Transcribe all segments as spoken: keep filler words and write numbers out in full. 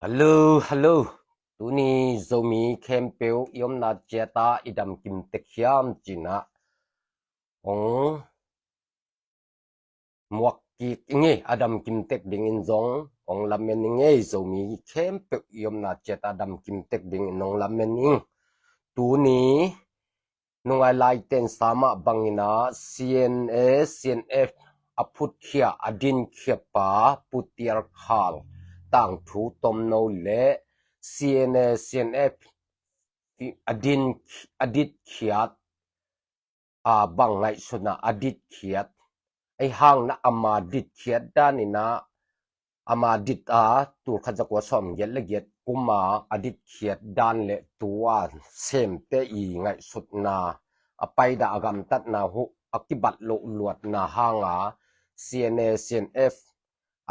Hello, hello. Tuni Zomi khempeuh i omna ciata i damkim tek hiam cinah ong muak kik i ngei, a damkim tek dingin zong ong lamen i ngei. Zomi khempeuh i omna ciata damkim tek dingin ong lamen ing. Tuni nungai laiten samah bangina C N A, C N F a phutkhia a dinkhiapa Pu Tial Khal tangthu tomno le C N A, C N F a din, a ditkhiat a bang ngaihsutna a ditkhiat ei hangna ama ditkhiat danina ama dit a tulkhat zakua sawmgiat le giat kuma a ditkhiat dan le tua semte i ngaihsutna a paida a gamtatna huh a kibat loh luatna hanga C N A, C N F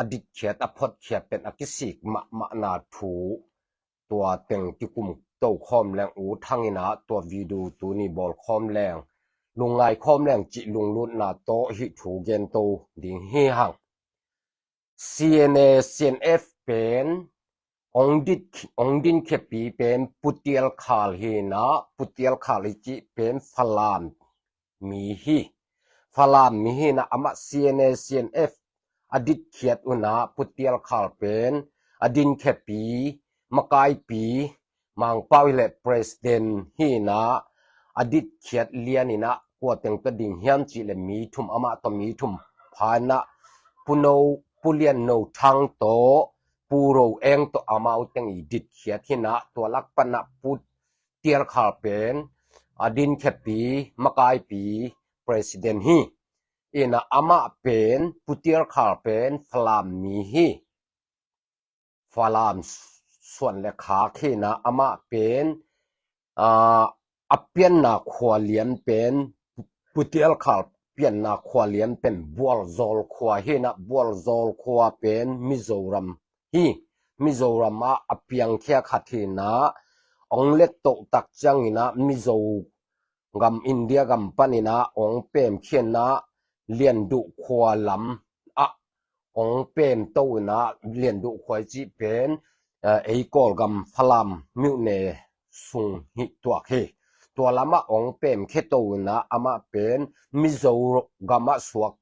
a ditkhiat a photkhiat pen a kisik mahmahna thu tua teng kikum to khawm leng u thangina tua video tuni bawl khawm leng lungngai khawm leng cih lunglutna tawh hih thu gen to ding hi hang. C N A, C N F pen ong dit, ong dinkhiapi pen Pu Tial Khal hina, Pu Tial Khal i cih pen Falam mi hi. Falam mi hina amah C N A, C N F a ditkhiat una Pu Tial Khal pen a dinkhiapi, makaipi, Mangpau hi le president hina a ditkhiat lianina kua teng tawh ding hiam cih le mi thum amah tawh mi thum phaina Pu No, Pu Lian No Thang tawh Pu Ro Eng tawh amau teng i ditkhiat hina tua lak pana Pu Tial Khal pen a dinkhiapi makaipi president hi. Ina amah pen Pu Tial Khal pen Falam mi hi. Falam suan le khak hina amah pen a pianna khua lian pen Pu Tial Khal pianna khua lian pen Bualzawl khua hina Bualzawl khua pen Mizoram hi. Mizoram ah a piangkhia khat hina ong let toh tak ciangina Mizo gam India gam panina ong pem khianna Lianduh khua lam ah ong pem to ina Lianduh khua i cih pen ei Kawlgam Falam myone sung hi tuak hi. Tua lamah ong pem khia to ina amah pen Mizo gamah suak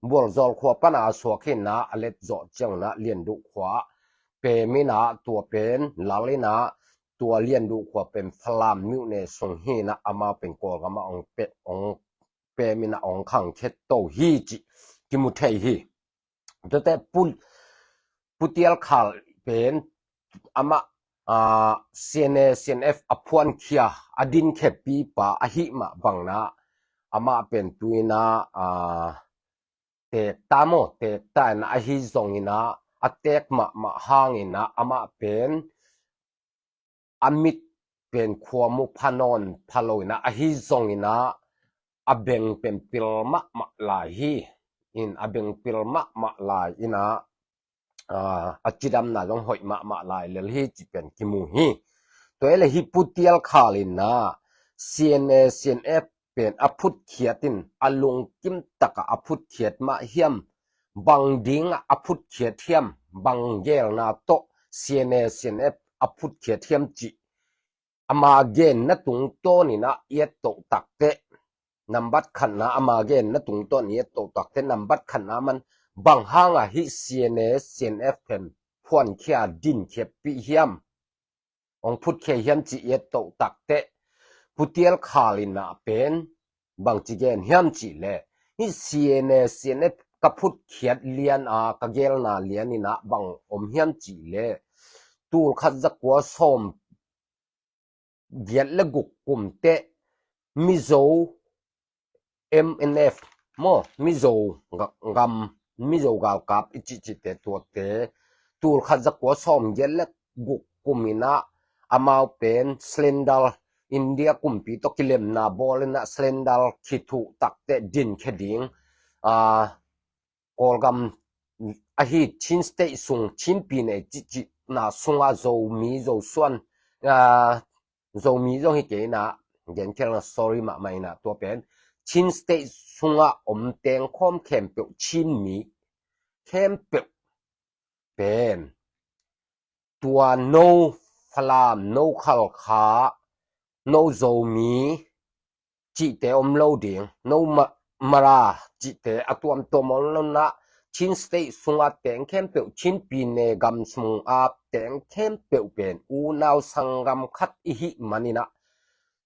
Bualzawl khua pana a suak hina a let zawh ciangna Lianduh khua pem ina tua pen lal ina tua Lianduh khua pen Falam myone sung hina amau pen Kawlgamah ong pe ong pem ina ong khang khet to hi cih kimu thei hi. Tuate Pu, Pu Tial Khal pen amah a, C N A, C N F a phuankhia a dinkhiapipa ahi mah bangna amah pen tuina a, teek ta maw, teek ta ina ahi zongina a teek mahmah hangina amah pen a mit pen khua mu pha nawn pha lo ina ahi zongina a beng pen pil mahmah lai hi. In a beng pil mahmah lai ina a cidamna zong hoih mahmah lai lel hi ci pen kimu hi. Tua hi le hi Pu Tial Khal ina C N A, C N F pen a phutkhiat in a lungkim taka a phutkhiat mah hiam, bang dinga a phutkhiat hiam, bang gelna tawh C N A, C N F a phutkhiat hiam cih ama genna tungtawnin a i et toh takteh nambat khatna ama genna tungtawn i et toh takteh nambat khatna man bang hanga hi C N A, C N F pen phuankhia dinkhiapi hiam, ong phutkhia hiam cih i et toh takteh Pu Tial Khal ina pen bangci gen hiam cih le hi C N A, C N F ka phutkhiat lian a ka gelna lian ina bang om hiam cih le tulkhat zakua sawm giat le guk kumteh Mizo M N F maw Mizo gam Mizo galkap i cihcihte tuate tulkhat zakua sawm giat le guk kum ina amau pen slendal India kumpi tawh kilemna bawl ina slendal khithuh takteh dinkhia ding a Kawlgam ahi Chin State sung Chin pi nei cihcihna sunga Zomi Zosuan a Zomi zong hi kei ina genkhelna sorry mahmah ina tua pen Chin State sunga om tengkhawm khempeuh Chin mi khempeuh pen tua no Falam, no Khalkha, no Zomi cihte om lo ding, no Ma-, Mara cihte a tuamtuam om lo in ah, Chin State sungah teng khempeuh, Chin pyine gam sungah teng khempeuh pen unau sanggam khat i hih manin ah,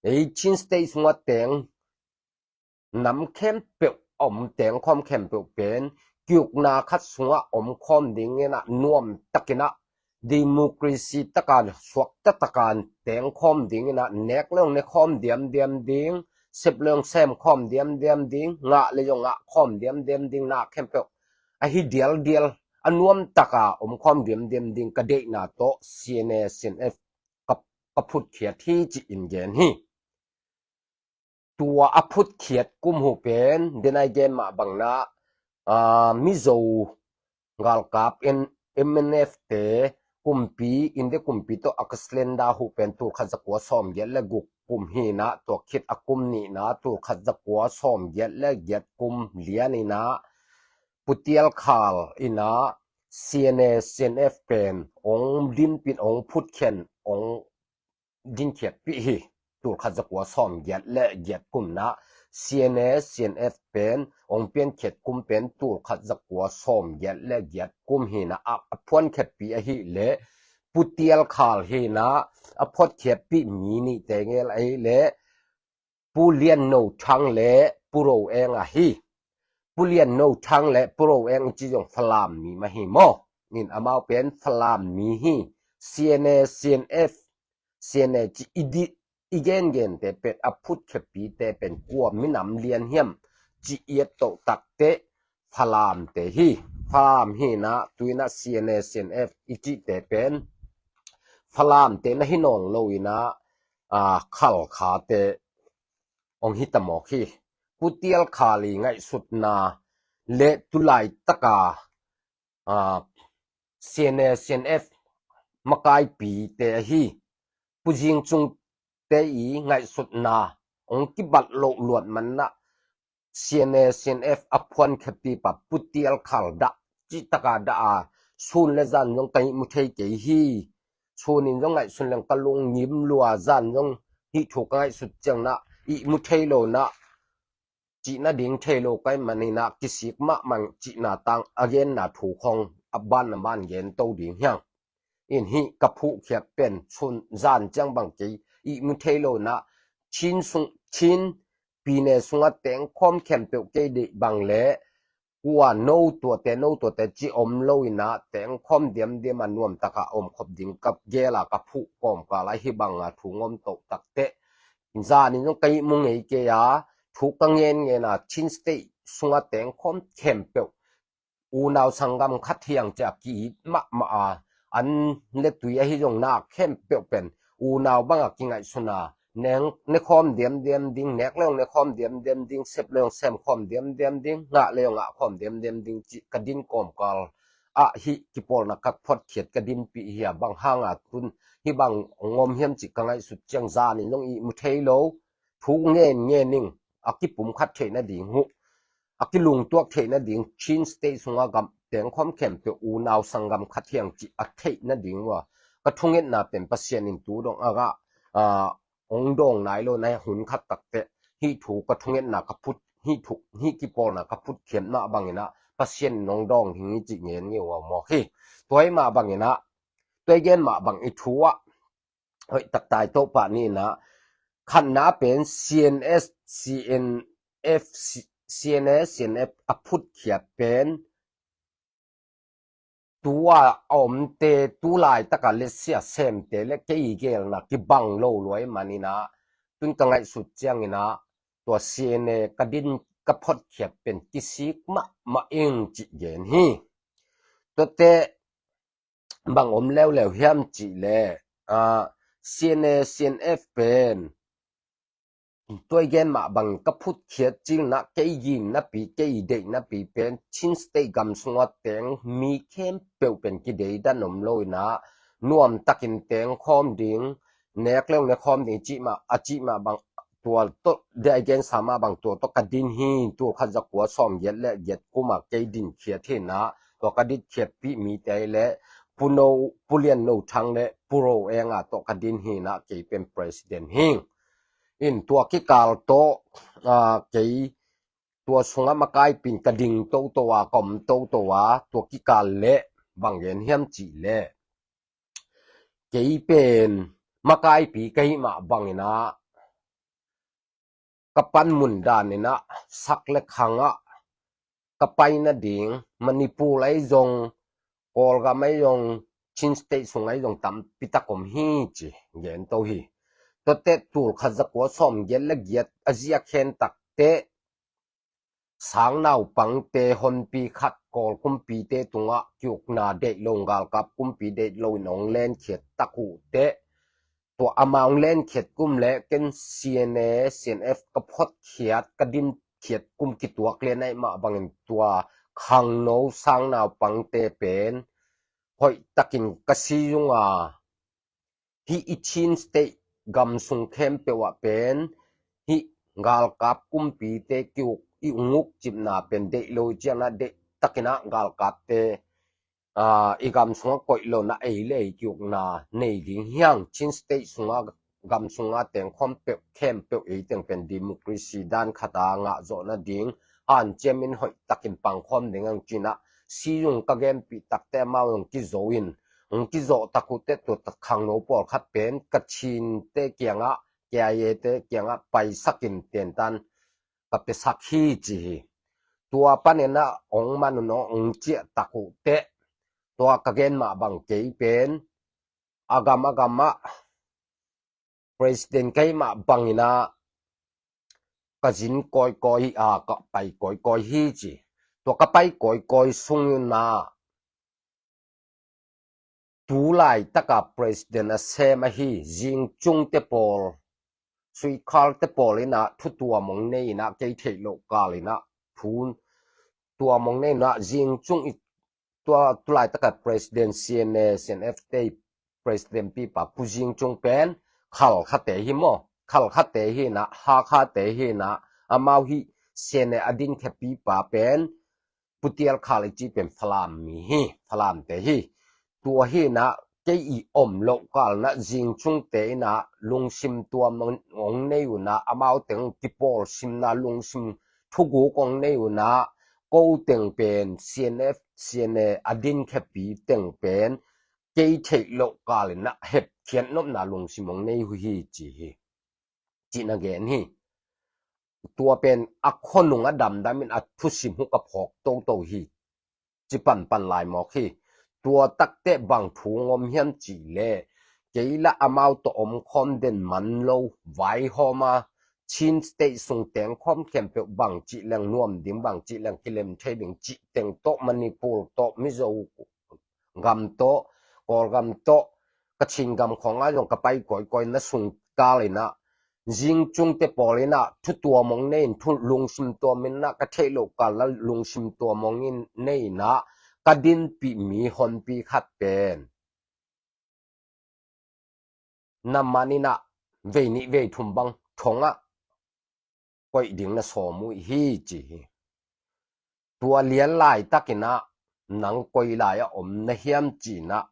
ei Chin State sungah teng nam khempeuh a om teng khawm khempeuh pen kiukna khat sungah om khawm dingin ah, nuam takin ah, democracy taka suakta taka teng khawm dingin ah, nek le zong ne khawm diamdiam ding, sep le zong sem khawm diamdiam ding, ngah le zong ngah khawm diamdiam ding, na khempeuh ahi dialdial a nuam taka om khawm diamdiam ding ka deihna tawh C N A, C N F ka, ka phutkhiat hi ci-in gen hi. Tua a phutkhiat kum uh pen, den a i gen mah bangin ah, aa, Mizo galkap in M N F te kumpi, India kumpi tawh a ka surrender uh pen tulkhat zakua sawmgiat le guk kum hi in ah, tua khit a kum nihna tulkhat zakua sawmgiat le giat kum lian in ah, Pu T L Khal in ah C N A, C N F pen ong dinpih, ong phutkhen, ong dinkhiatpih hi. Tulkhat zakua sawmgiat le giat kum in ah, C N A, C N F pen ong piankhiat kum pen tulkhat zakua sawmgiat le giat kum hi in ah, a, a phuankhiatpih ahih leh Pu T L Khal hi in ah, a phuatkhiatpih mi nihte gel ahih leh Pu Lian No Thang le Pu Ro Eng ahi. Pu Lian No Thang le Pu Ro Eng ci zong Falam mi mah hi maw. In amau pen Falam mi hi. C N A, C N F, C N A ci i di, i gengente pen, a phutkhiatpihte pen kua minam lian hiam ci i et toh takteh Falamte hi. Falam hi in ah, tu in ah C N A, C N F i cihte pen Falamte na hi nawn lo in ah, aa, Khalkhate ong hi ta mawk hi. Pu T L Khal i ngaihsutna le tulai taka, aa, C N A, C N F makaipite ahi Pu Zing Cung te i ngaihsutna ong kibat loh luat man in ah, C N A, C N F a phuankhiatpih pa Pu T L Khal dah, cih taka dah a, sun le zan zong ka ihmu thei kei hi. Sun in zong ngaihsun leng ka lung ngim lua, zan zong hih thu ka ngaihsut ciang in ah ihmu thei lo in ah, cih nading thei lo ka hih manin ah, kisik mahmah ing cihna tang a genna thu khawng a ban a ban gen to ding hi hang. In hih ka phuhkhiat pen sun zan ciang bang kei ihmu thei lo in ah, Chin sung, Chin pyine sungah teng khawm khempeuh kei deih bang le, kua no tuate, no tuate ci om lo in ah, teng khawm diamdiam a nuam taka om khop ding ka gel a, ka phuh kawmkal ah hih bang a thu ngom toh takteh, zan in zong ka ihmu ngei kei a, thu ka ngen ngen a, Chin State sungah teng khawm khempeuh unau sanggam khat hi hang ci a ki-it mahmah a, an le tui ahi zong, na khempeuh pen unau bang a kingaihsun a, neng, ne khawm diamdiam ding, nek le zong ne khawm diamdiam ding, sep le zong sem khawm diamdiam ding, ngah le zong ngah khawm diamdiam ding cih ka din kawmkal ah hih kipawlna ka phuatkhiat ka dinpih hi a, bang hang a tun hih bang ngom hiam cih ka ngaihsut ciang zan in zong ihmu thei lo, thu ngen ngen ing, a kipumkhat theih nading uh, a kilungtuak theih nading, Chin State sungah gam teng khawm khempeuh unau sanggam khat hi hang cih a theih nading uh a, ka thungetna pen Pasian in tu dong a ngah, aa, ong dawng nai lo na hun khat takteh, hih thu ka thungetna ka phut, hih thu, hih kipawlna ka phutkhiat mah bangin ah Pasian in ong dawng ding hi cih ngen ngei uh a mawk hi. Tua hi mah bangin ah, tua i gen mah bang i thu ah, hoih tak tai toh pah ni in ah, khatna pen C N S, C N F, C-, C N A, C N F a phutkhiat pen tua a omte, tu laitaka letsia semte le kei i gelna kibang lo lua i manin ah, tun ka ngaihsut ciangin ah, tua C N A ka din ka phuatkhiat pen kisik mahmah ing cih gen hi. Tuate bang om leuleu hiam cih leh, aa, C N A, C N F pen tua i gen mah bang ka phutkhiat ciangin ah, kei gim napi, kei deih napi pen Chin State gam sungah teng mi khempeuh pen kideidan om lo in ah, nuam takin teng khawm ding, nek le zong ne khawm ding cih mah, a cih mah bang, tua tawh, dia i gensa mah bang tua tawh ka din hi. Tulkhat zakua sawmgiat le giat kum a kei dinkhiat hi in ah, tua ka dinkhiatpih mite le Pu No, Pu Lian No Thang le Pu Ro Enga tawh ka din hi inah kei pen president hing. In tua kikal tawh, ah, kei tua sungah makaipi in ka ding toto a, ka om toto a, tua kikal le bang gen hiam cih le kei pen makaipi ka hih mah bang inah ka panmun dan inah sak le khangah ka pai nading Manipur ahi zong, Kawlgam ahi zong, Chin State sung ahi zong tampi tak om hi ci gen to hi. Tuate tul khat za kua sawm giat le giat a zia khen takteh sang naupangte honpi khat Kawl kumpite tungah kiukna deih lo, galkap kumpi deih lo in hong lenkhiat tak uh teh, tua amah hong lenkhiat kum le ken C N A, C N F ka photkhiat, ka dinkhiat kum kituak lian ahih mah bangin tua khangno sang naupangte pen hoih takin ka si zung a, hih i Chin State gam sung khempeuh ah pen hih galkap kumpite kiuk i unguk cipna pen deih lo i ciangah deih takinah galkapte, aa, i gam sungah koih lo na ei le ei kiukna nei ding hiang. Chin State sungah gam sungah tengkhawm peuh khempeuh ei teng pen democracy dan khata ngah zawh nading hanciamin hoih takin pangkhawm ding ang cinah si zung ka genpih takte amau zong kizo in, hong kizawh tak uh teh tua tak khangno pawlkhat pen Kachinte kiangah, K I A te kiangah paisakin tentan ka piasak hi ci hi. Tua paninah hong man un hong ciah tak uh teh tua ka gen mah bang kei pen a gam a gamah president ka hih mah banginah ka zin kawikawi hi, a, ka pai kawikawi hi ci. Tua ka pai kawikawi sunginah tu laitaka president a sem ahi Zingcungte pawl, Suikhalte pawl inah thutuam hong nei inah kei theih loh kal inah thu tuam hong nei inah Zingcung i tua tu laitaka president C N A, C N F te president pipa Pu Zingcung pen Khalkhate hi maw? Khalkhate hi inah, Hakhate hi inah, amau hi C N A a dinkhiat pipa pen Pu Tial Khal i ci pen Falam mi hi, Falamte hi. Tua hi inah kei i om loh kal inah Zingcungte inah lungsim tuam hong nei unah amau teng kipawl simna lungsim thuguk hong nei unah ko teng pen C N F, C N A a dinkhiatpi teng pen kei theih loh kal inah hepkhiat nopna lungsim hong nei uh hi ci hi. Cihna gen hi. Tua pen a khuanung a damdam in a thusim uh ka phawk toto hi. Ci panpan lai mawk hi. Tua takteh bang thu ngom hiam cih leh kei lah amau tawh omkhawm den man lo, vaihawm a, Chin State sung tengkhawm khempeuh bang cih leng nuam ding, bang cih leng kilem thei ding cih teng tawh Manipur tawh, Mizo gam tawh, Kawlgam tawh, Kachin gam khawngah zong ka pai kawikawi na sung kal inah Zingcungte pawl inah thutuam hong nei in, thu lungsim tuam inah ka theih loh kal la lungsim tuam hong in nei inah ka dinpih mi honpi khat pen na man inah vei nih vei thum bang thongah koih ding na sawm uh hi ci hi. Tua lian laitakinah nang koi lai a om na hiam cinah,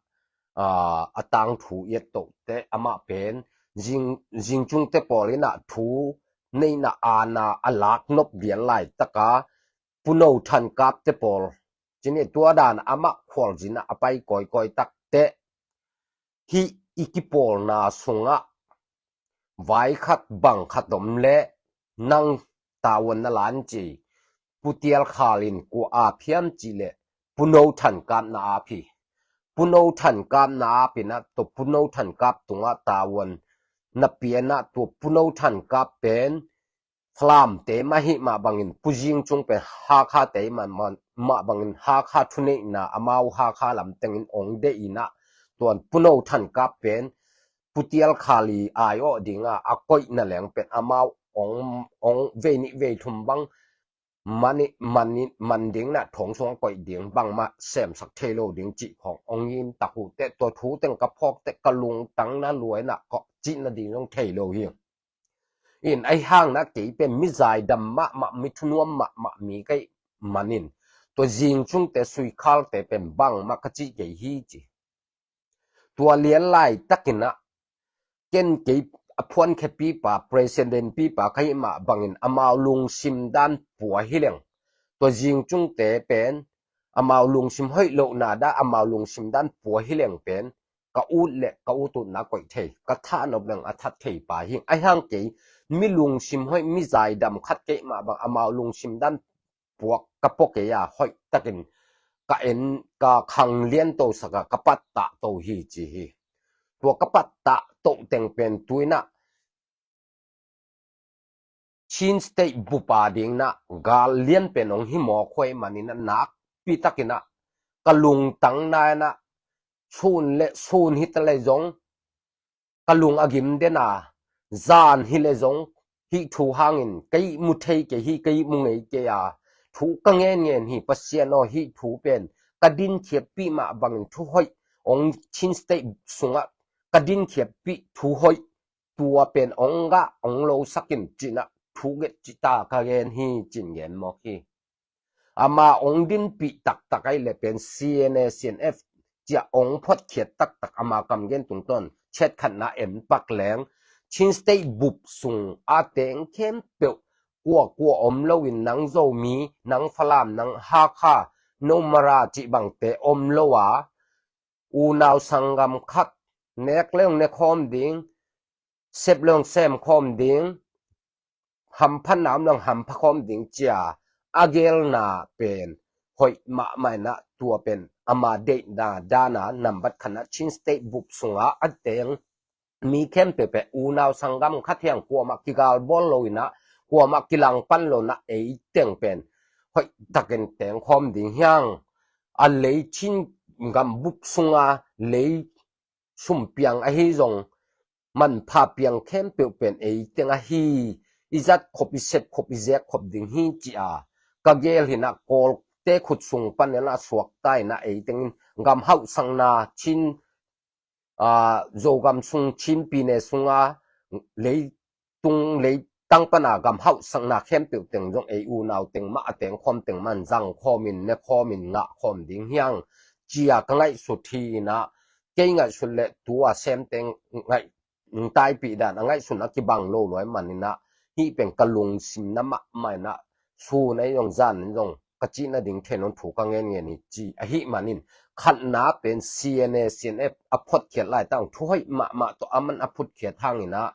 aa, a tangthu i et tohteh amah pen Zing, Zingcungte pawl inah thu neihna aana a laknop lian laitaka Pu No Than Kap te pawl cini tua dan amah khualzinah a pai kawikawi takteh hih i kipawlna sungah vai khat bang khat om leh nang tavuan na lan ci. Pu Tial Khal in kua ap hiam cih leh Pu No Than Kap na ap hi. Pu No Than Kap na ap inah tua Pu No Than Kap tungah tavuan na pianah tua Pu No Than Kap pen Falamte mah hih mah bangin Pu Zingcung pen Hakhate mah, mah, mah bangin Hakha thuneihna amau Hakha lamtengin ong deih inah tuan Pu No Than Kap pen Pu Tial Khal i aiawh dinga a koihna leng pen amau ong, ong vei nih vei thum bang man, man, man ding na thong sung a koih ding bangmah semsak thei lo ding cih khawng ong im tak uh teh tua thu teng ka phawk teh ka lungtang na luai na kawh cih nading zong thei lo hi. In ahi hangna kei pen mi zaidam mahmah, mi thunuam mahmah mi ka hih manin tua Zingcungte Suikhalte pen bangmah ka cih kei hi ci. tua lian laitakin ah ken kei a phuankhiapipa, president pipa ka hih mah bangin amau lungsim dan pua hi leng, tua zingcungte pen amau lungsim hoih lohna dan, amau lungsim dan pua hi leng pen ka ut le ka ut utna koih thei, ka thahnop leng a that thei pa hi. Ahi hang kei mi lungsim hoih, mi zaidam khat ka hih mah bang amau lungsim dan puak ka pua kei a, hoih takin ka en, ka khang lianto sak a, ka pattah to hi ci hi. Tua ka pattah to teng pen tu in ah Chin State bup a ding in ah gal lian pen hong hi mawk huai manin ah nakpi takin ah ka lungtang na in ah sun le sun hi ta le zong ka lung a gim den a, zan hi le zong hih thu hangin ka ihmu thei kei hi, ka ihmu ngei kei a, thu ka ngen ngen hi. Pasian aw, hih thu pen ka dinkhiatpih mah bangin thu hoih hong, Chin State sungah ka dinkhiatpih thu hoih tua pen hong ngah hong losak in ci in ah thu get cih ta ka gen hi ci in gen mawk hi. Ama hong dinpih taktak ahih leh pen C N A, C N F ci a hong phuatkhiat taktak, ama kam gen tungtawn chet khatna en pak leng, Chin State bup sung a teng khempeuh, kuakua om loin, nang Zomi, nang Falam, nang Hakha, no Mara cih bangte om lo a, unau sanggam khat, nek leng ne khawm ding, sep leng sem khawm ding, hampha na om leng hampha khawm ding ci a a gelna pen hoih mahmah in ah tua pen ama deihna dan a nambat khatna Chin State bup sungah a teng mi khempeuh pen unau sanggam khat hi hang, kuamah kigal bawl lo in ah, kuamah kilangpan lo in ah ei teng pen hoih takin teng khawm ding hi hang. A lei Chin gam bup sunga lei sum piang ahi zong, manpha piang khempeuh pen ei teng ahi, i zat khop, i sep khop, i zek khop ding hi ci a ka gel hi in ah, Kawlte khut sung panin ah suakta in ah ei tengin gam hauhsakna Chin, aa, Zogam sung, Chin pyine sunga leitung leitang pana gam hauhsakna khempeuh teng zong ei unau teng mah a teng khawm teng mah in zang khawmin, ne khawmin, ngah khawm ding hi hang ci a ka ngaihsut hi in ah, kei ngaihsut le tu a sem teng ngaih taipih dan a ngaihsutna kibang lo luai manin ah, hih pen ka lungsimna mahmah in ah, sun ahi zong zan ahi zong ka cihna ding thei nawn thu ka ngen ngen hi ci ahih manin, khatna pen C N A, C N F a phuatkhiat laitak thu hoih mahmah tawh aman a phutkhiat hangin ah,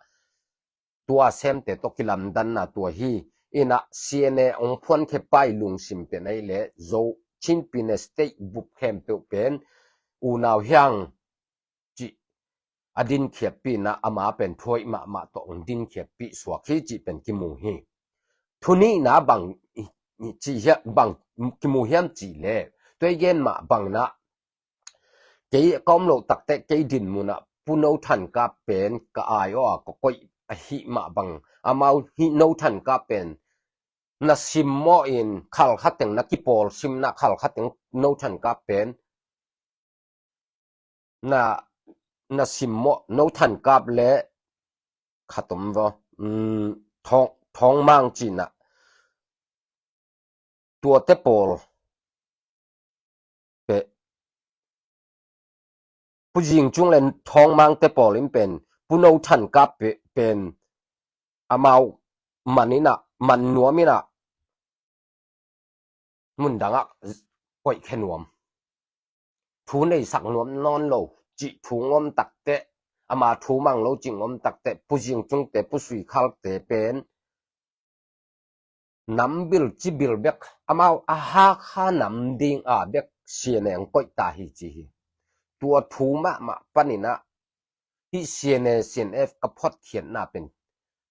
tua semte tawh kilamdanna tua hi. In ah C N A hong phuankhiapa i lungsim pen ahih leh Zo, Chin pyine state bup khempeuh pen unau hi hang cih a dinkhiatpih in ah, ama pen thu hoih mahmah tawh hong dinkhiatpih suak hi cih pen kimu hi. Thu nihna bang, i, i, cih hiam, bang kimu hiam cih leh, tua i gen mah bangin ah, kei ka om loh takteh kei dinmun ah Pu No Than Kap pen ka ai aw a, ka koih ahih mah bang, amau hih No Than Kap pen na simmawh in, khalkha teng na kipawl simna, khalkha teng No Than Kap pen na, na simmawh, No Than Kap le khat om vaw, um, Thawng, Thawng Mang ci in ah, tuate pawl pen, Pu Zing Cung le Thawng Mangte pawl in pen, Pu No Than Kap pe-, pen amau man in ah, man nuam in ah, mun dangah koihkhia nuam, thu neisak nuam nawn lo cih thu ngawm takteh, ama thu mang lo cih ngawm takteh, Pu Zing Cungte, Pu Sui Khalte pen nambil cibil bek, amau a Hakha nam ding a bek C N A hong koih ta hi ci hi. Tua thu mahmah panin ah, hih C N A, C N F ka phuatkhiatna pen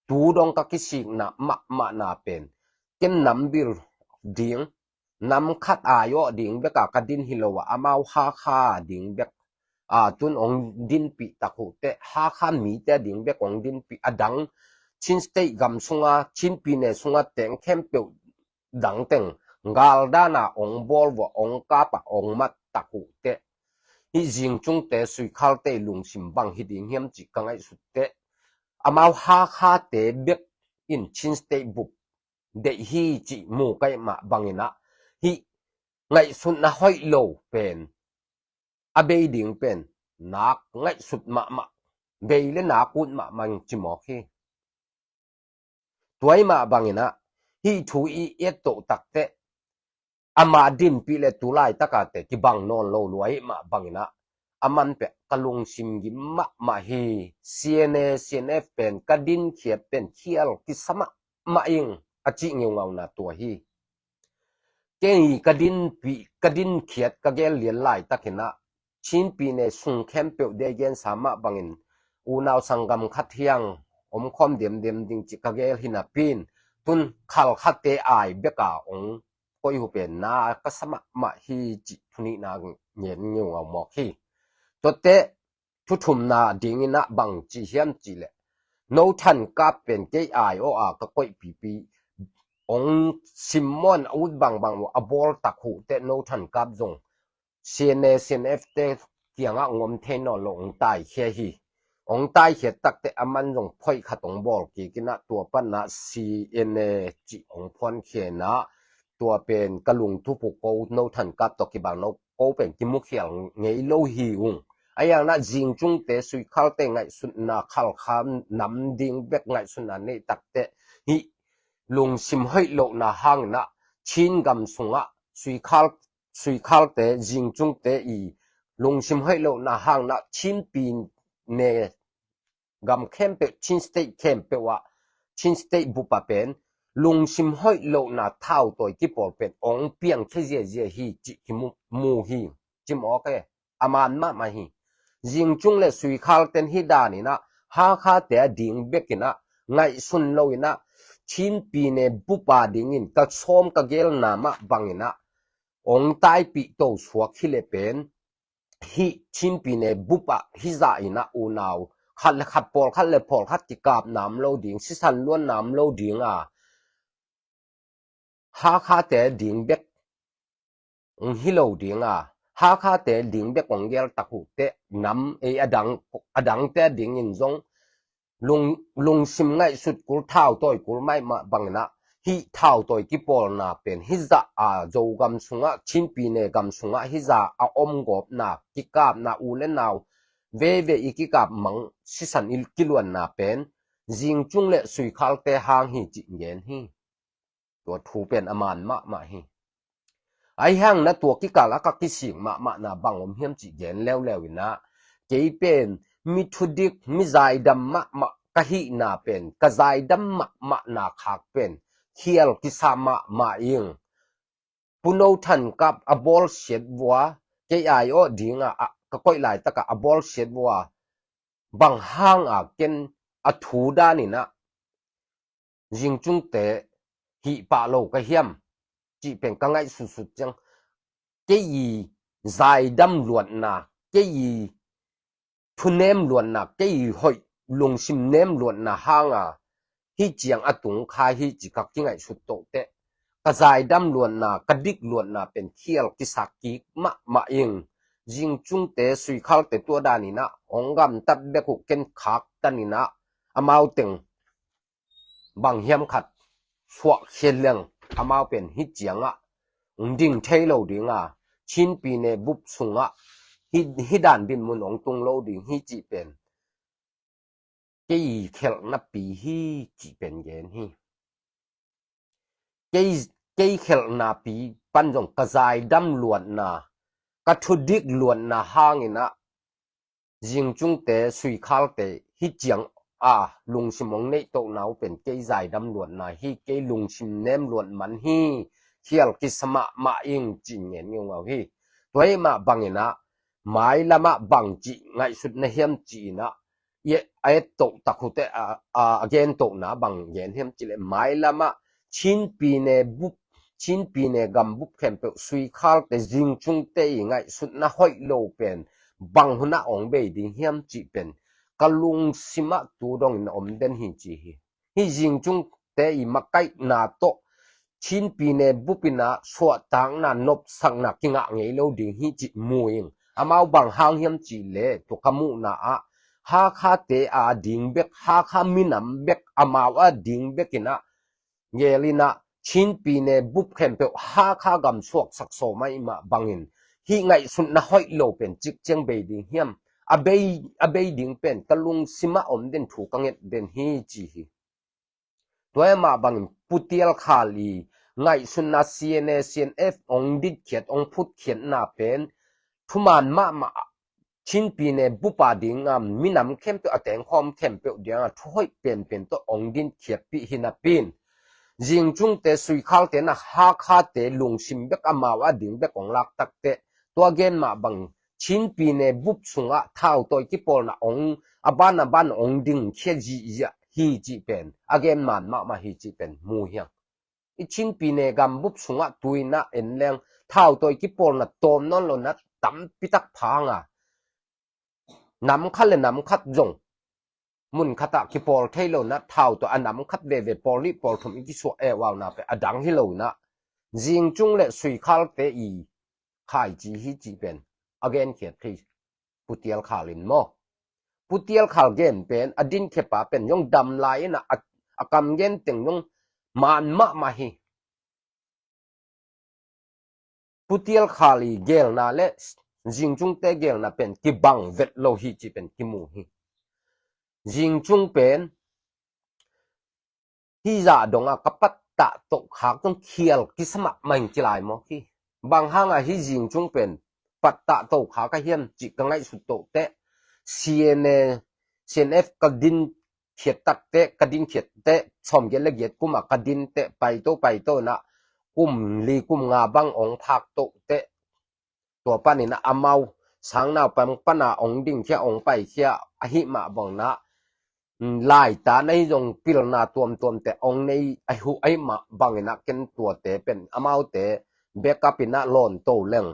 tu dong ka kisikna mahmahna pen, ken nambil ding, nam khat aiawh ding bek a ka din hi lo a, amau Hakha ding bek a, tun hong dinpih tak uh teh, Hakha mite ding bek hong dinpih, a dang Chin State gam sunga, Chin pyine sunga teng khempeuh dang teng gal dan a hong bawl vua, hong kap a, hong mat tak uh teh, hih Zing Cungte, Sui Khalte lungsim bang hi ding hiam cih ka ngaihsut teh, amau Hakhate bek in Chin State bup deih hi cih mu ka hih mah bangin ah, hih ngaihsutna hoih lo pen, a bei ding pen, nak ngaihsut mahmah, bei le nak ut mahmah in ci mawk hi. Tua ahih mah bangin ah hih thu i et toh takteh ama dinpih le tu laitak a te kibang nawn lo lua ahih mah bangin ah a man peh ka lungsim gim mahmah hi. C N A, C N F pen ka dinkhiat pen khial kisa mahmah ing a cih ngeungauna tua hi. Kei ka dinpih, ka dinkhiat ka gel lian laitakin ah Chin pyine sung khempeuh dei gensa mah bangin unau sanggam khat hiang om khawm demdem ding cih ka gel hi napi in, tun Khalkhate ai bek a ong koih uh pen na ka sa mahmah hi cih thu nihna ngen ngeungau mawk hi. Tuate thu thumna dingin ah bang ci hiam cih leh, No Than Kap pen kei ai aw a ka koih pipi ong sim maw, a ut bangbang uh a bawl tak uh teh No Than Kap zong C N A, C N F te kiangah ong om thei nawn lo, ong taikhia hi. Ong taikhia takteh a man zong phoih khat ong bawl kik in ah tua pan ah C N A cih ong phuankhia in ah, tua pen ka lungtup uh ko No Than Kap tawh kibang no ko pen kimukhial ngei lo hi ung. A hiang ah Zingcungte, Suikhalte ngaihsutna, Khalkha nam ding bek ngaihsutna neih takteh hih lungsim hoih lohna hangin ah Chin gam sungah Suikhal, Suikhalte, Zingcungte i lungsim hoih lohna hangin ah Chin pyine gam khempeuh, Chin State khempeuh ah, Chin State bup ah pen lungsim hoih lohna thautawi kipawl pen ong piangkhia ziazia hi cih kimu, mu hi. Ci mawk e, a man mahmah hi. Zingcung le Suikhal ten hih danin ah Hakhate a ding bekin ah ngaihsun loin ah Chin pyine bup a dingin ka sawm ka gelna mah bangin ah ong taipih to suak hi leh pen hih Chin pyine bup ah hih zah in ah unau khat le khat, pawlkhat le pawlkhat kikapna om lo ding, sisan luanna om lo ding a, Hakhate ding bek ong hi lo ding a, Hakhate ding bek ong gel tak uh teh nam ei a dang, a dangte dingin zong lung, lungsim ngaihsut kul, thautawi kul mah ahih mah bangin ah hih thautawi kipawlna pen hih zah a, Zogam sungah, Chin pyine gam sungah hih zah a om gawpna, kikapna, u le nau veivei i kikap mang, sisan i kiluanna pen Zingcung le Suikhalte hang hi cih gen hi. Tua thu pen a man mahmah hi. Ahi hang na tua kikal a ka kisik mahmahna bang om hiam cih gen leuleu in ah, kei pen mi thudik, mi zaidam mahmah ka hihna pen ka zaidam mahmahna khak pen khial kisa mahmah ing. Pu No Than Kap a bawlsiat vua, kei ai aw ding a, a, ka koih laitak a a bawlsiat vua bang hang a ken a thu danin ah Zingcungte hih pah lo ka hiam cih pen ka ngaihsutsut ciang, kei i zaidam luatna, kei i thunem luatna, kei i hoih lungsim nem luatna hang a hih ciang a tung kha hi cih ka kingaihsut toh teh, ka zaidam luatna, ka dik luatna pen khial kisa kik mahmah ing. Zingcungte, Suikhalte tua danin ah ong gamtat bek uh ken khaktan in ah amau teng bang hiam khat suahkhia leng, amau pen hih ciangah ong ding thei lo ding a, Chin pyine bup sungah hih, hih dan dinmun ong tung lo ding hi cih pen kei khelhna pi hi cih pen gen hi. Kei, kei khelhna pi pan zong ka zaidam luatna, ka thudik luatna hangin ah Zingcungte, Suikhalte hih ciang a lungsim ong neih tohna uh pen kei zaidam luatna hi, kei lungsim nem luat man hi, khial kisa mahmah ing cih ngen ngeungau hi. Tua ahih mah bangin ah mailam ah bang cih ngaihsut na hiam cih in ah, i a et toh tak uh teh a, a, a gen tohna bang gen hiam cih leh mailam ah Chin pyine bup, Chin pyine gam bup khempeuh Suikhalte, Zingcungte i ngaihsutna hoih lo pen bang hun ah ong bei ding hiam cih pen ka lungsim ah tu dongin a om den hi ci hi. Hih Zingcungte i makaihna tawh Chin pyine bup in ah suahtakna, nopsakna kingah ngei lo ding hi cih mu ing. Amau bang hang hiam cih leh tua ka muhna ah Hakhate a ding bek, Hakha minam bek, amau a ding bek in ah gel in ah Chin pyine bup khempeuh Hakha gam suaksak sawm ahih mah bangin hih ngaihsutna hoih lo pen cik ciang bei ding hiam? a bei, a bei ding pen ka lungsimah om den thu ka nget den hi ci hi. Tua hi mah bangin Pu Tial Khal i ngaihsutna C N A, C N F ong ditkhiat, ong phutkhiatna pen thuman mahmah Chin pyine bup a ding a minam khempeuh a tengkhawm khempeuh ding a thuhoih penpen tawh ong ditkhiatpih hi napi in Zingchungte, Suikhalte na Hakhate lungsim bek amau a ding bek ong lak takteh tua gen mah bang Chin pyine bup sungah thautawi kipawlna ong a ban a ban ong dingkhia zihziah hi cih pen a gen man mahmah hi cih pen mu hiang. I Chin pyine gam bup sungah tu-in ah en leng thautawi kipawlna tawm nawn lo na tampi tak phang a, nam khat le nam khat zong mun khatah kipawl thei lo na thautawi a nam khat veve pawl nih pawl thum i kisuah e uauna pen a dang hi lo na Zingchung le Suikhalte i khaici hi cih pen a genkhiat thei Pu Tial Khal in maw. Pu Tial Khal gen pen a dinkhiapa pen zong dam lai in a, a kam gen teng zong man mahmah hi. Pu Tial Khal i gelna le Zingchungte gelna pen kibang vet lo hi cih pen kimu hi. Zingchung pen hi zah dong a ka pattah toh khak zong khial kisa mahmah in kilai mawk hi. Bang hang a hi Zingchung pen pattah toh khak a hiam cih ka ngaihsut toh teh C N A, C N F ka din khiat takteh, ka din khiat teh, sawmgiat le giat kum a ka din teh paito paito na kum li kum nga bang ong phak toh teh tua panin a amau sang naupang pana ong dingkhia ong paikhia ahi mah bang na laita na hi zong pilna tuamtuam te ong nei ahi uh ahi mah bangin a ken tuate pen amaute backup in a lawn to leng.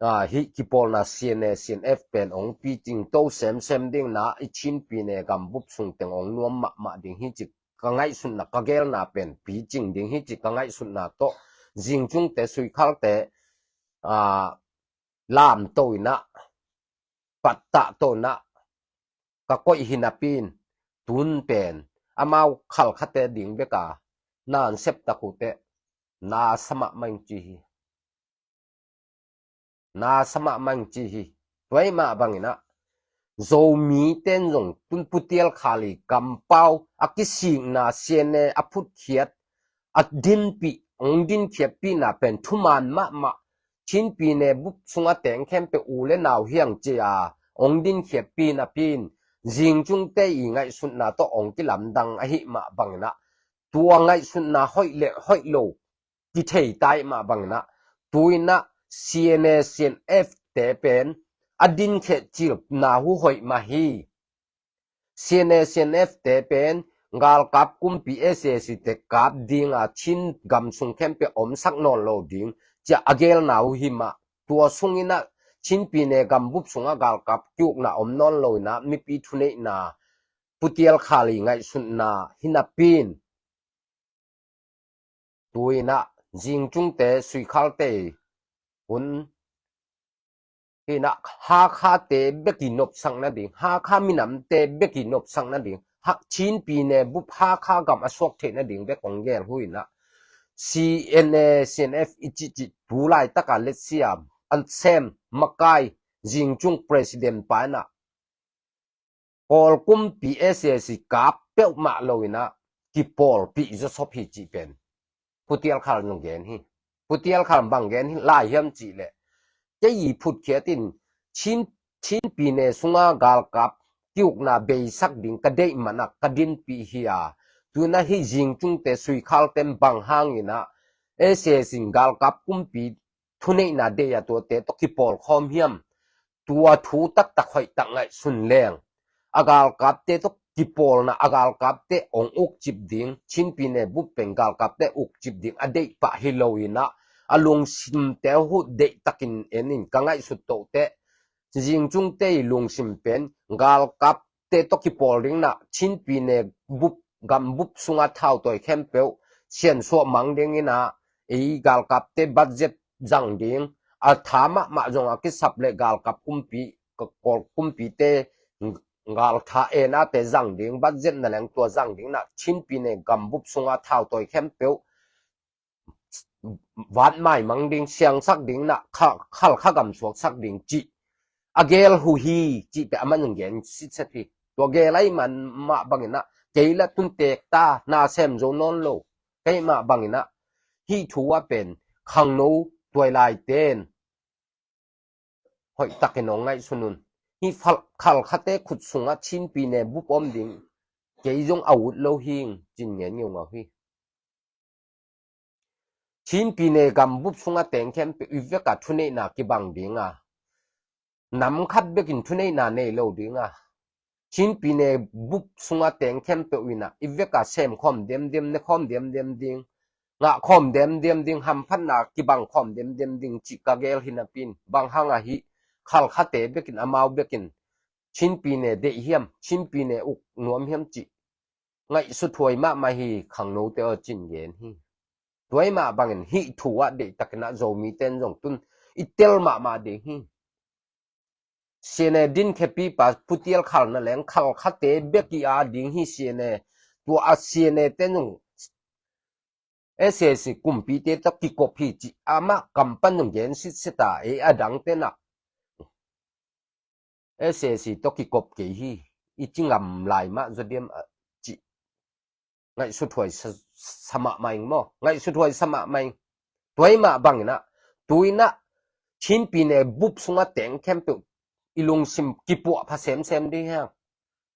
Hih kipawlna C N A, C N F pen ong picing to semsem ding na i Chin pyine gam bup sung teng ong nuam mahmah ding hi cih ka ngaihsutna ka gelna pen picing ding hi cih ka ngaihsutna tawh Zingchungte, Suikhalte lamto in a pattah to na ka koih hi napi in tun pen amau khalkhate ding bek a na an sep tak uh teh na sa mahmah ing ci hi. Na sa mahmah ing ci hi. Tua hi mah bangin a Zomite in zong tun Pu Tial Khal i kampau a kisikna C N A a phutkhiat a dinpih ong dinkhiatpihna pen thuman mahmah Chin pyine bup sung a teng khempeuh u le nau hiang ci a ong dinkhiatpih napi in Zingchungte i ngaihsutna tawh ong kilamdang ahi mah bangin a tua ngaihsutna hoih le hoih lo kithei ta ahi mah bangin a tu-in a C N A, C N F te pen a dinkhiat cilna uh hoih mah hi. C N A, C N F te pen galkap kumpi S A C te kap ding a Chin gam sung khempeuh omsak nawn lo ding ci a a gelna uh hi mah. Tua sungin a Chin pyine gam bup sungah galkap kiukna om nawn lo in a mipi thuneihna Pu Tial Khal i ngaihsutna hi napi in tu-in a Zingchungte, Suikhalte hun hi in a Hakhate bek i nopsak nading, Hakha minamte bek i nopsak nading, Chin pyine bup Hakha gam a suak theih nading bek ong gel uh in a C N A, C N F i cihcih tu laitak a letsia an sem makai Zingchung president pa in a Kawl kumpi S A C kap peuhmah lo in a kipawlpih zawsop hi cih pen Pu Tial Khal in gen hi. Pu Tial Khal bang gen hi lai hiam cih leh kei i phutkhiat in Chin, Chin pyine sunga galkap kiukna beisak ding ka deih man a ka dinpih hi a tu-in a hi Zingchungte, Suikhalte bang hangin a S A C in galkap kumpi thuneihna deih a tuate tawh kipawlkhawm hiam? Tua thu taktak hoihtak ngaihsun leng a galkapte tawh kipawlna a galkapte ong ukcip ding, Chin pyine bup pen galkapte ukcip ding a deih pah hi lo in a a lungsimte uh deihtakin en in ka ngaihsut toh teh Zingchungte i lungsim pen galkapte tawh kipawl ding na Chin pyine bup gam bup sunga thautawi khempeuh siansuah mang ding in a ei galkapte budget zang ding a tha mahmah zong a kisap le galkap kumpi Kawl kumpite galtha enate zang ding budget na leng tua zang ding na Chin pyine gam bup sunga thautawi khempeuh vat maimang ding siangsak ding na kha, Halkha gam suaksak ding cih a gel uh hi cih pen amah in gen sitset hi. Tua gel ahih mah bangin ah kei lah tun tek ta, na sem zo nawn lo. Kei mah bangin ah hih thu ah pen khangno tuailaite in hoih takin hong ngaihsun un. Hih Khalkhate khut sungah Chin pyine bup om ding kei zong a ut lo hi ing, ci-in ngen ngeungau hi. Chin pyine gam bup sungah teng khempeuh i vekah thuneihna kibang ding a, nam khat bekin thuneihna nei lo ding a, Chin pyine bup sungah teng khempeuh in ah i vekah sem khawm demdem, ne khawm demdem ding, ngah khawm demdem ding, hamphatna kibang khawm demdem ding cih ka gel hi napi in, bang hang a hih Khalkhate bekin, amau bekin Chin pyine deih hiam, Chin pyine uk nuam hiam cih ngaihsut huai mahmah hi, khangnote aw, ci-in gen hi. Tua ahih mah bangin hih thu ah deihtakin ah Zomite in zong tun i tel mahmah ding hi. CNA dinkhiapipa Pu Tial Khal na leng Khalkhate bek i a ding hi. CNA, tua a CNA te in zong SAC kumpite tawh kikop hi cih amah kam pan zong gen sitset a, ei a dangte in ah SAC tawh kikop kei hi, i ci ngam lai mah zaw diam a cih ngaihsut huai sa, sa mahmah ing maw? Ngaihsut huai sa mahmah ing. Tua ahih mah bangin ah, tu-in ah Chin pyine bup sungah teng khempeuh i lungsim kipuahpha semsem ding hi hang.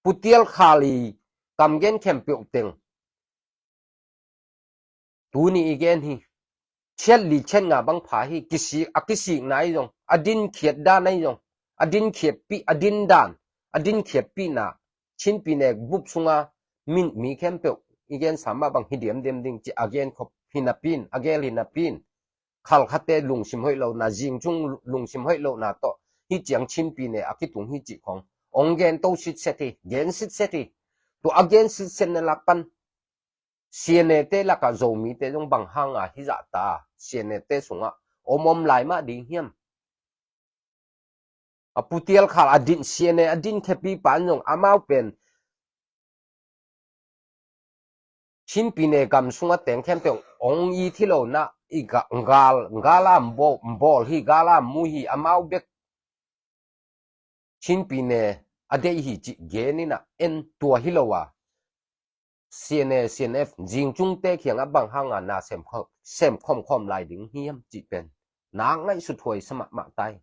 Pu Tial Khal i kamgen khempeuh teng tuni i gen hi. Chiat li chiat nga bang pha hi, kisik, a kisikna ahi zong, a dinkhiat dan ahi zong, a dinkhiatpih, a din dan, a dinkhiatpihna, Chin pyine bup sunga min mi khempeuh i gensa mah bang hi diamdiam ding ci a genkhop hi napi in, a gel hi napi in, Khalkhate lungsim hoih lohna, zingcung lungsim hoih lohna tawh hih ciang Chin pyine a kitung hi cih khawng hong gen to sitset hi, gen sitset hi. Tua a gen sitsetna lak pan CNA te lakah Zomite zong bang hanga hizah ta, CNA te sungah om om lai mah ding hiam? A Pu Tial Khal a din, CNA a dinkhiapipa in zong amau pen Chin pyine gam sungah teng khempeuh hong it hi lo in ah, i ga, gal, gala bawl, bawl hi, gala mu hi, amau bek Chin pyine a deih hi cih gen in ah, en, tua hi lo a, CNA, CNF zingcungte kiangah bang hanga na sem khawm, sem khawm khawm lai ding hiam cih pen na ngaihsut huai sa mahmah ta hi.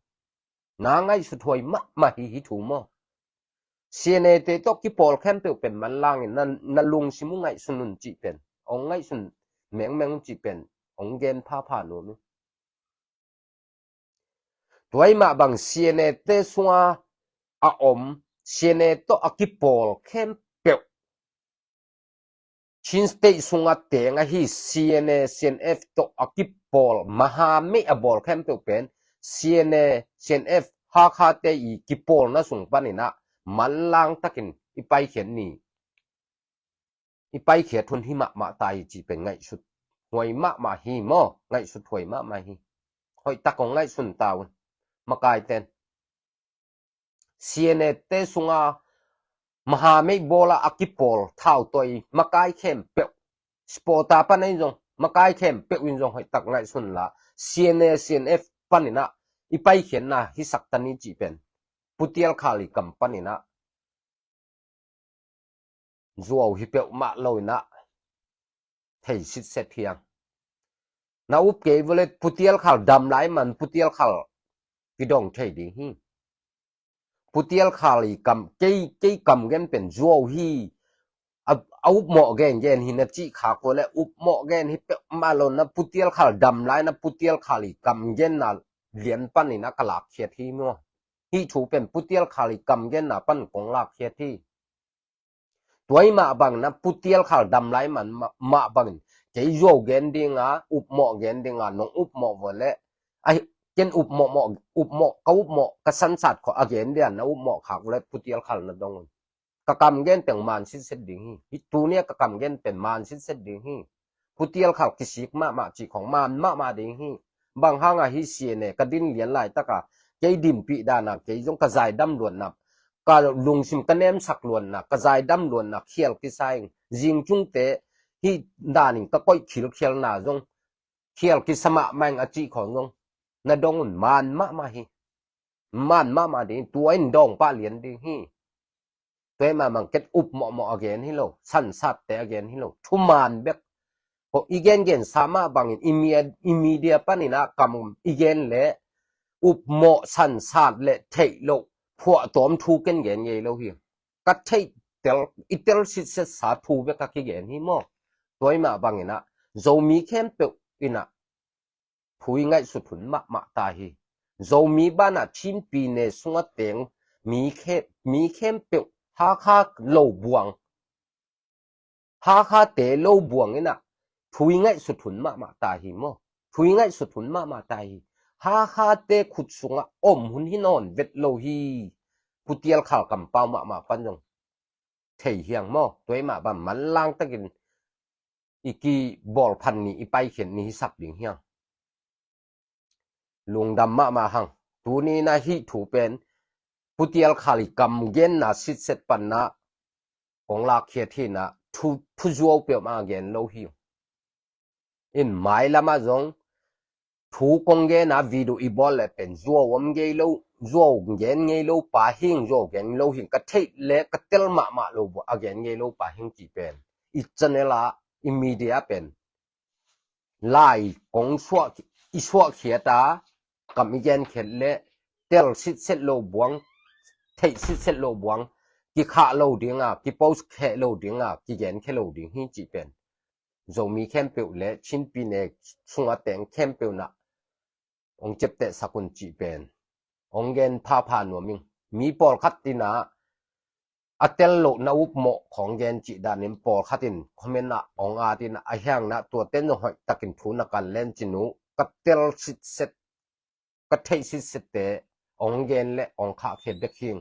Na ngaihsut huai mahmah hi, hih thu maw? CNA te tawh kipawl khempeuh pen manlangin na, na lungsim uh ngaihsun un cih pen, hong ngaihsun mengmeng un cih pen hong gen phapha nuam ing. Tua ahih mah bang CNA te sunga a om, CNA tawh a kipawl khempeuh, Chin State sunga teng ahi CNA, CNF tawh a kipawl, mahameih a bawl khempeuh pen CNA, CNF, Hakha te i kipawlna sung panin ah manlang takin i paikhiat ni, i paikhiat hun hi mahmah ta hi cih pen ngaihsut huai mahmah hi maw? Ngaihsut huai mahmah hi. Hoih tak hong ngaihsun ta un, makaiten. CNA te sunga mahameih bawla a kipawl thautawi makai khempeuh, supporter pan in zong, makai khempeuh in zong hoih tak ngaihsun la, CNA, CNF panin ah i paikhiatna hisak ta ni cih pen Pu Tial Khal i kam panin ah zuau hi peuhmah lo in ah thei sitset hi hang. Na up kei vua leh Pu Tial Khal dam lai man Pu Tial Khal kidong thei ding hi. Pu Tial Khal i kam, kei, kei kam gen pen zuau hi, a, a upmawh gengen hi na cih khak vua leh upmawh gen hi peuhmah lo in ah, Pu Tial Khal dam lai in ah Pu Tial Khal i kam genna lian panin ah ka lakkhiat hi maw? Hih thu pen Pu Tial Khal i kam genna pan kong lakkhiat hi. Tua ahih mah bangin ah Pu Tial Khal dam lai man mah, mah bangin kei zuau gen dinga, upmawh gen dinga, nong upmawh vua leh, a, ken upmawh, mawh, upmawh, ka upmawh, ka sansat khawng a gen dia na upmawh khak vua leh Pu Tial Khal na dong un. Ka kam gen pen man sitset ding hi. Hih tuni a ka kam gen pen man sitset ding hi. Pu Tial Khal kisik mahmah cih khawng man mahmah ding hi. Bang hanga hih CNA ka din lian laitaka kei dinpih dana, kei zong ka zaidam luatna, ka lungsim ka nemsak luatna, ka zaidam luatna khial kisa ing. Zingcungte hih danin ka koih khilkhialna zong khial kisa mahmah ing a cih khawng zong na dong un, man mahmah hi. Man mahmah ding, tua in dawng pah lian ding hi. Tua i mah bang ken up mawhmawh a gen hi lo, sansatte a gen hi lo, thuman bek. Ko i gengensa mah bangin i mi-, i media panin ah kam i gen le up mawh sansat le theih loh phuahtawm thu ken gen ngei lo hi. Ka theih tel, i tel sitsetsa thu bek ka kigen hi maw. Tua i mah bangin ah Zomi khempeuh in ah thu i ngaihsut hun mahmah ta hi. Zomi banah Chin pyine sungah teng mi khe-, mi khempeuh Hakha lo buang, Hakhate lo buang in ah thu i ngaihsut hun mahmah ta hi maw. Thu i ngaihsut hun mahmah ta hi. Hakhate khut sungah om hun hi nawn vet lo hi. Pu Tial Khal kampau mahmah pan zong thei hiang maw. Tua i mah bang manlang takin i kibawl phan ni, i paikhiat ni hisak ding hiang. Lungdam mahmah hang. Tuni na hih thu pen Pu Tial Khal i kam genna sitset panna kong lakkhiat hi na thu, thu zuau peuhmah gen lo hi. In mailamah zong thu kong gen a video i bawl le pen zuau om ngei lo, zuau gen ngei lo pa hing, zuau gen lo hing, ka theih le ka tel mahmah lo a gen ngei lo pa hing ci pen i channel ah, i media pen lai kong suah, i suahkhiat a kam i genkhiat le tel sitset lo buang, theih sitset lo buang, kikhah lo ding a, kipost kheh lo ding a, kigenkhia lo ding hi ci pen Zomi khempeuh le Chin pyine sungah teng khempeuh na hong ciaptehsak un cih pen hong gen phapha nuam ing. Mi pawlkhat in ah a tel loh na upmawh khawng gen cih danin pawlkhat in comment ah hong at in ah, a hiang na tuate zong hoih takin thu na kan len cin uh, ka tel sitset, ka theih sitsette hong gen le hong khahkhiat dek hing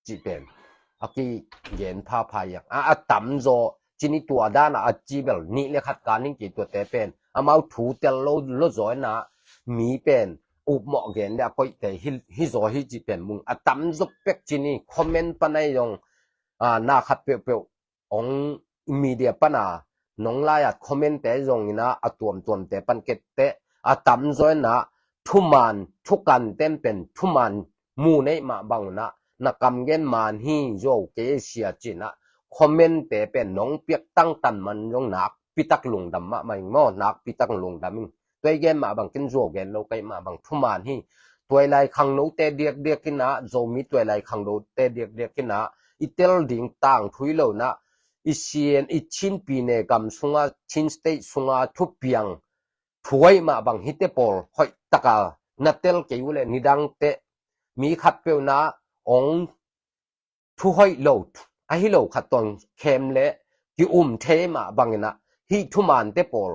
cih pen a kigen phapha hiang. A, a tamzaw cin i tua dan a, a ci bel nih le khat kan hing kei tuate pen amau thu tel lo, lo zaw in ah mi pen upmawh gen le a koihte hi, hi zaw hi cih pen mung a tamzaw pek cin i comment pan ai zong, a, na khat peuhpeuh hong media pan a nong lai at comment te zong in ah a tuamtuamte pan kette a tamzaw in ah thuman, thukan ten pen thuman mu neih mah bang un ah na kam gen man hi zaw kei sia cin ah comment te pen nong piak tangtan man zong nakpi tak lungdam mahmah ing maw, nakpi tak lungdam ing. Tua i gen mah bang ken zuau gen lo ka hih mah bang thuman hi. Tuailai khangnote diakdiak in ah, Zomi tuailai khangnote diakdiak in ah i tel ding tangthu hi lo in ah, i C N, i Chin pyine gam sungah, Chin State sungah thupiang thu hoih mah bang hite pawl hoih taka na tel kei uh le nidangte mi khat peuh na hong thu hoih lo, ahi lo khat tawh khem le ki-um thei mah bang in ah hih thumante pawl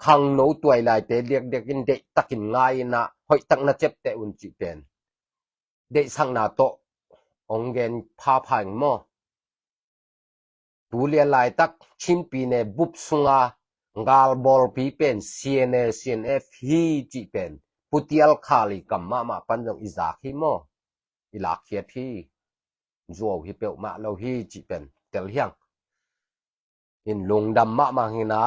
khangno tuailaite diakdiak in deihtakin ngai in ah hoih tak na ciapteh un cih pen deihsakna tawh hong gen phapha ing maw. Tu lian laitak Chin pyine bup sunga galbawlpi pen C N A, C N F hi cih pen Pu Tial Khal i kam mahmah pan zong i zak hi maw, i lakkhiat hi. Zuau hi peuhmah lo hi cih pen tel hiang. In lungdam mahmah hi na,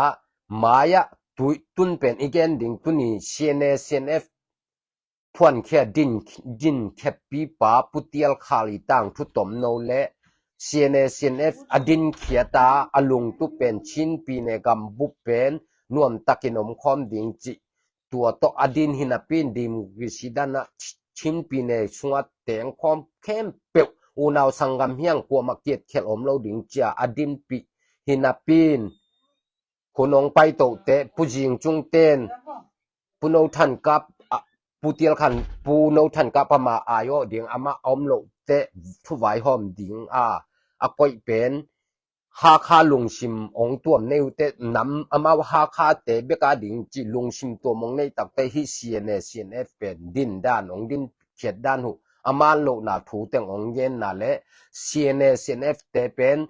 mai-ah tui tun pen i gen ding tuni C N A, C N F phuankhia din, din kheppipa Pu Tial Khal i tangthu tomno le C N A, C N F a dinkhiata a lungtup pen Chin pyine gambup pen nuamtakin omkhawm ding cih tua tawh a din hi napi in democracy dan ah Chin pyine sungah tengkhawm khempeuh unau sanggam hiang kuamah kiatkhelh om lo ding cia a dinpih hi napi in Pu Nong Paitote, Pu Zing Cung ten, Pu No Than Kap, a, Pu Tial Khan, Pu No Than Kap ama ai awh ding, ama a om loh teh thuvaihawm ding a, a koih pen Hakha lungsim ong tuam nei uh teh nam amau Hakhate bek a ding cih lungsim tuam ong nei takte hih C N A, C N F pen din dan ong din khiat dan uh, a man lohna thu teng ong genna le C N A, C N F te pen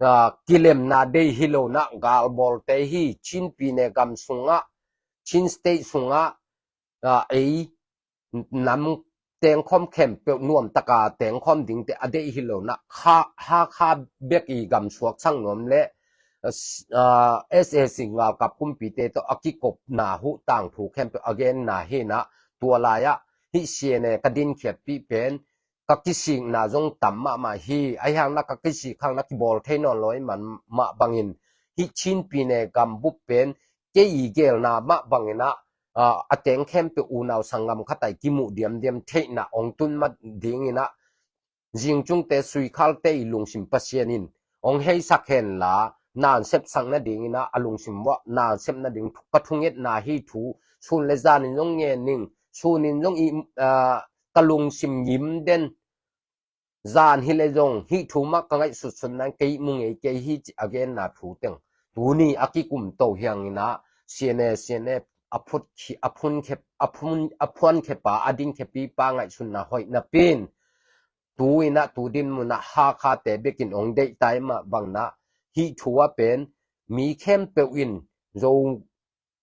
a, kilemna dei hi lo na, galbawlte hi, Chin pyine gam sungah, Chin State sungah, a, ei nam tengkhawm khempeuh nuamtaka tengkhawm dingte a deih hi lo na, kha, Hakha bek i gamsuak sang nuam le, a, S A C galkap kumpite tawh a kikopna uh tangthu khempeuh a genna hi na, tua lai-ah hih C N A ka dinkhiatpih pen ka kisikna zong tam mahmah hi. Ahi hangin ah ka kisik hangin ah kibawl thei nawn lo ahih man mah bangin hih Chin pyine gambup pen kei i geelna mah bangin ah, ah, a teng khempeuh unau sanggam khat ah i kimuh diamdiam theihna hong tun mah dingin ah, zingcungte suikhalte i lungsim Pasian in hong heisak henla, na sepsak nadingin ah a lungsim uah na sep nading ka thungetna hi thu sun le zanin zong ngen ning. Sunin zong i, ah, ka lungsim ngim den. Zan hi le zong hih thu mah ka ngaihsutsuan nang, kei mu ngei kei hi cih a genna thu teng tuni a kikumto hi hangin ah, C N A, C N F a phut khi, a phun khep, a phun, a phuan khepa, a dinkhiatpihpa ngaihsutna hoih napi in, tu in ah, tu dinmun ah Hakhate bekin hong deihta ahih mah bangin ah, hih thu ah pen mi khempeuh in Zo,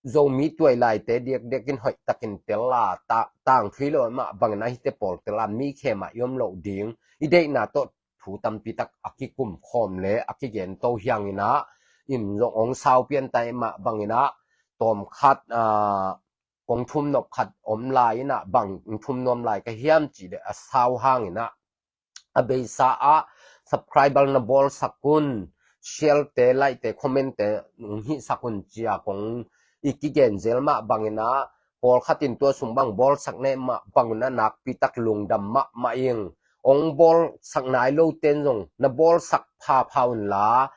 Zomi tuailaite diakdiak in hoihtakin tel a, ta, tangthu hi lo mah bangin ah hihte pawl tel a, mi khem ah i om loh ding i deihna tawh thu tampi tak a kikum khawm le a kigento hi hangin ah, in zong hong sau pian ta ahih mah bangin ah, tawmkhat, ah, kong thum nop khat om lai in ah, bang thum nuam lai ka hiam cih le a sau hangin ah, a beisa ah subscriber na bawlsak un, share-te, like-te, comment-te hong hihsak un ci-a kong i kigen zel mah bangin ah, pawlkhat in tua sung bang bawlsak na hih mah bangin ah nakpi tak lungdam mahmah ing. Hong bawlsak nai lote in zong na bawlsak phapha unla,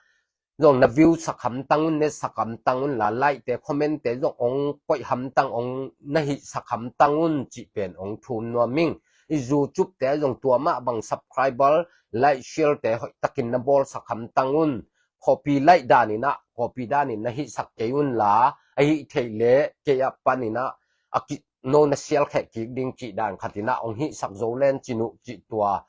zong na view sak hamtang un, na sak hamtang unla, like-te, comment-te zong hong koih hamtang, hong na hihsak hamtang un cih pen hong thum nuam ing. I YouTube-te zong tua mah bang subscriber, like, share-te hoihtakin na bawlsak hamtang un. Copy, like danin ah, copy danin na hihsak kei unla, a hih theih leh kei ah panin ah a ki, no na share kheh kik ding cih dan khatin ah hong hihsak zo len cin uh cih tua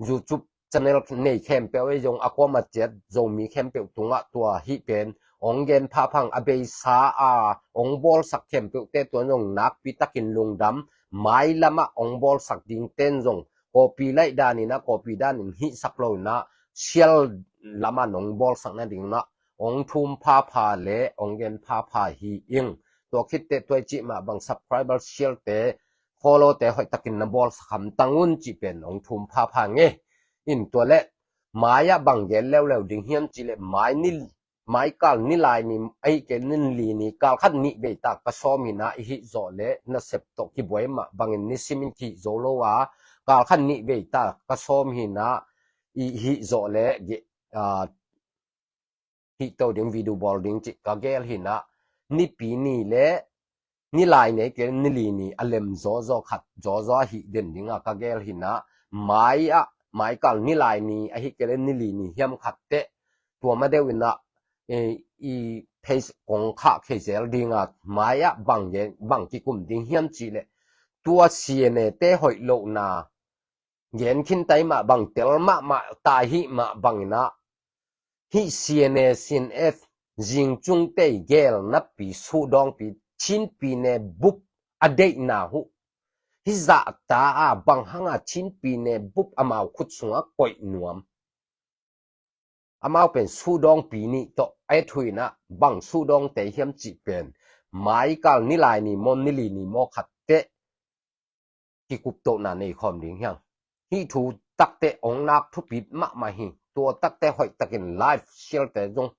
YouTube channel nei khempeuh ei zong a kuamah ciat Zomi khempeuh tungah tua hih pen hong gen phapha ing. A beisa a hong bawlsak khempeuhte tua zong nakpi takin lungdam. Mailam ah hong bawlsak dingte in zong copy, like danin ah, copy danin hihsak lo in ah, share lam ah nong bawlsak nading in ah hong thum phapha le hong gen phapha hi ing. Tua khit teh tua i cih mah bang subscriber, share-te, follow-te hoihtakin na bawlsak hamtang un cih pen hong thum phapha ing. In tua leh mai ah bang gen leuleu ding hiam cih leh mai ni, mai kal ni lai ni, ahih kei leh ni li ni, kal khat nih vei ta ka sawm hi in ah, i hih zawh leh nasep tawh kibuai mah bangin nisim in kihih zo lo a, kal khat nih vei ta ka sawm hi in ah, i hih zawh leh ge-, ah, hih to ding video bawl ding cih ka geel hi in ah, Nipi ni le ni lai ni, ahih kei leh ni li ni a lem zawzaw khat, zawzaw a hih den ding a ka geel hi in ah, mai ah, mai kal ni lai ni, ahih kei leh ni li ni hiam khat teh, tua ma deuh in ah, eh, i page kong khah khia zel ding a, mai ah bang gen, bang kikum ding hiam cih leh, tua C N A-te hoih lohna gen khin ta ahih mah bang, tel mahmah ta ahih mah bangin ah, hih C N A, C N F zingcungte i geel napi, suhdawngpi, Chin pyine bup a deihna uh hi zahta a, bang hanga Chin pyine bup amau khut sungah koih nuam? Amau pen suhdawngpi nih tawh a et uh in ah, bang suhdawngte hiam cih pen mai kal ni lai ni maw, ni li ni maw khat teh kikuptohna nei khawm ding hi hang. Hih thu tak teh hong nak thupi mahmah hi. Tua tak teh hoihtakin live share-te zong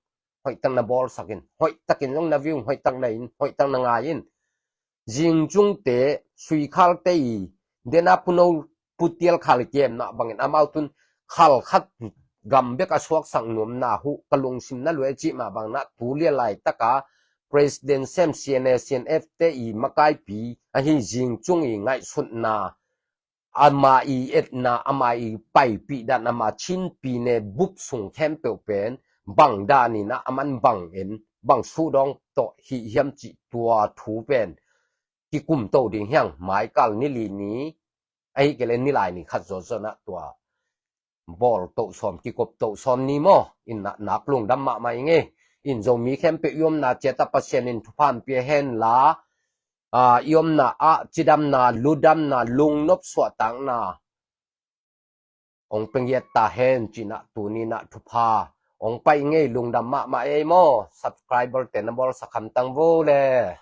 hoihtak na bawlsak in, hoihtakin zong na view, hoihtak na en, hoihtak na ngai in. Zingcungte, suikhalte i, den a Pu No, Pu Tial Khal i kemna bangin amau tun kal khat gam bek a suaksak nuamna uh ka lungsim na lua e cih mah bangin ah, tu lian laitaka President sem, C N A, C N F-te i makaipi ahi zingcung i ngaihsutna, ama i etna, ama i paipih dan, ama Chin pyine bup sung khempeuh pen bang danin ah, aman bang en, bang suhdawng tawh hih hiam cih tua thu pen kikumto ding hi hang. Mai kal ni li ni, ahih kei leh ni lai ni khat zawzaw in ah tua bawl toh sawm, kikop toh sawm ni maw? In ah nak lungdam mahmah ing e. In Zomi khempeuh i omna ciat ah Pasian in thupha hong pia henla, ah, i omna ah cidamna, lungdamna, lungnop suahtakna hong pia ngiat ta hen ci-in ah tuni in ah thupha hong pai ing e. Lungdam mahmah ei maw? Subscriber-te na bawlsak hamtang vo le.